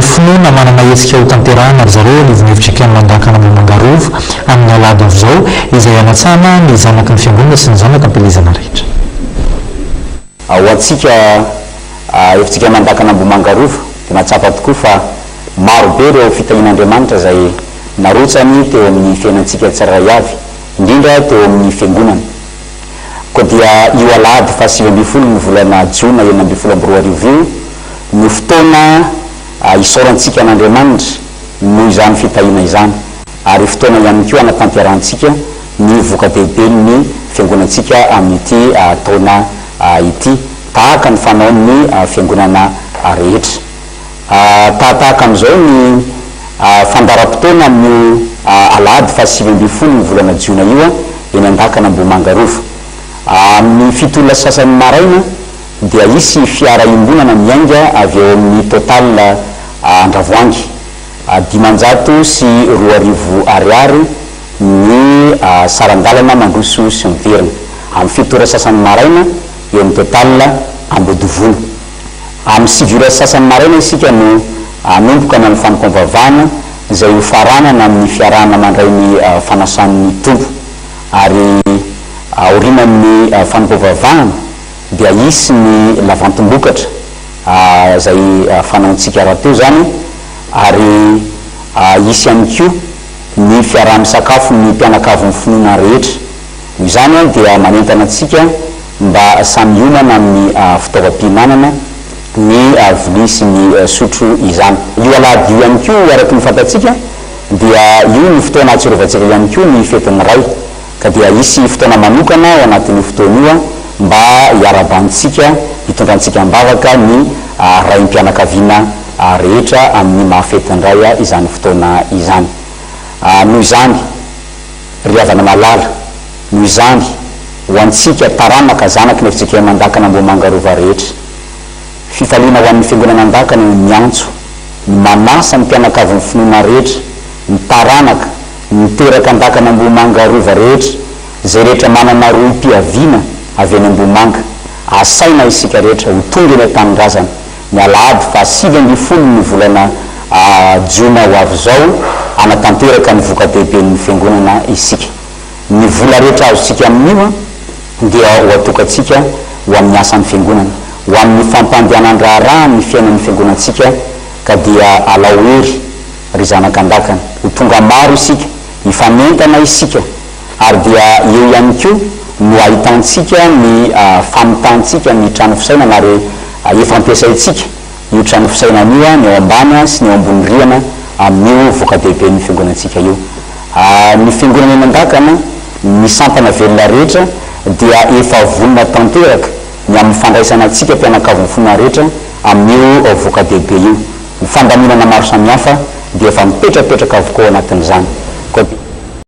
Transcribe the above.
finoana manana hetsika hotanterahina ry zareo anivon'ny fjkm Andakana Ambohimanga Rova amin'ny alahady avy izao izay hanatsana ny zanaky ny fiangonana sy ny zanaka am-pielezana rehetra. Ho antsika fjkm Andakana Ambohimanga Rova dia mahatsapa tokoa fa maro be ireo fitahian'Andriamanitra izay narotsany teo amin'ny fiainantsika tsirairay avy, indrindra teo amin'ny fiangonana. Koa dia io alahady faha 19 ny volana jona 2016 io no fotoana hisaorantsika an'Andriamanitra noho izany fitahiana izany ary fotoana ihany koa hanatanterahantsika ny voka-dehiben'ny fiangonantsika amin'ity taona ity tahaka ny fanaon'ny fiangonana rehetra. Tahatahaka amin'izao ny fandaharam-potoana amin'io alahady faha 19 ny volana jiona io eny Andakana Ambohimanga Rova. Amin'ny fito ora sy sasany maraina dia hisy fiara iombonana miainga avy eo amin'ny Total Andravoahangy. 2500 ariary ny saran-dalana mandroso sy miverina. Amin'ny fito ora sy sasany maraina eo amin'ny Total Ambodivona. Amin'ny sivy ora sy sasany maraina isika no hanomboka ny amin'ny fanompoam-pivavahana izay ho faranana amin'ny fiarahana mandray ny fanasan'ny Tompo. Ary aorianan'ny fanompoam-pivavahana dia hisy ny lavantim-bokatra izay fanaontsika rahateo izany ary hisy ihany koa ny fiaraha-misakafon'ny mpianakavin'ny finoana rehetra. Noho izany dia manentana antsika mba samy hiomana amin'ny fitaovam-pihinanana, ny vilia sy ny sotro izany. Io alahady io ihany koa araka ny fantatsika dia io no fotoana ahatsiarovantsika ihany koa ny fetin'ny Ray ka dia hisy fotoana manokana ao anatin'io fotoana io mba hiarahabantsika, hitondrantsika am-bavaka ny raim-pianakaviana rehetra amin'ny maha fetin'ny Ray izany fotoana izany. Noho izany. Ry havana malala, noho izany, ho antsika taranaka zanaky ny fjkm Andakana Ambohimanga Rova rehetra, fifaliana ho an'ny Fiangonana Andakana ny miantso, ny manasa ny mpianakavin'ny finoana rehetra, ny taranaka, ny niteraka Andakana Ambohimanga Rova rehetra, izay rehetra manana rohim-piaviana avy any Ambohimanga, asaina isika rehetra ho tonga eny an-tanindrazana, ny alahady faha 19 ny volana jona ho avy izao hanatanteraka ny voka-dehiben'ny fiangonana isika. Ny vola rehetra azontsika amin'io dia ho atokantsika ho amin'ny asan'ny fiangonana, ho amin'ny fampandehanan-draharaha ny fiainan'ny fiangonantsika ka dia alao hery ry zanak'andakana, ho tonga maro isika, hifanentana isika ary dia eo ihany koa no ahitantsika ny famitantsika ny trano fisainana ary efa ampiasaintsika io trano fisainana io ny ao ambany sy ny ao ambony rihana amin'io voka-dehiben'ny fiangonantsika io. Ny fiangonana eny Andakana, ny sampana velona rehetra dia efa vonona tanteraka ny amin'ny fandraisana antsika mpianakavin'ny finoana rehetra amin'io voka-dehibe io. Ny fandaminana maro samihafa dia efa mipetrapetraka avokoa ao anatin'izany. Koa dia.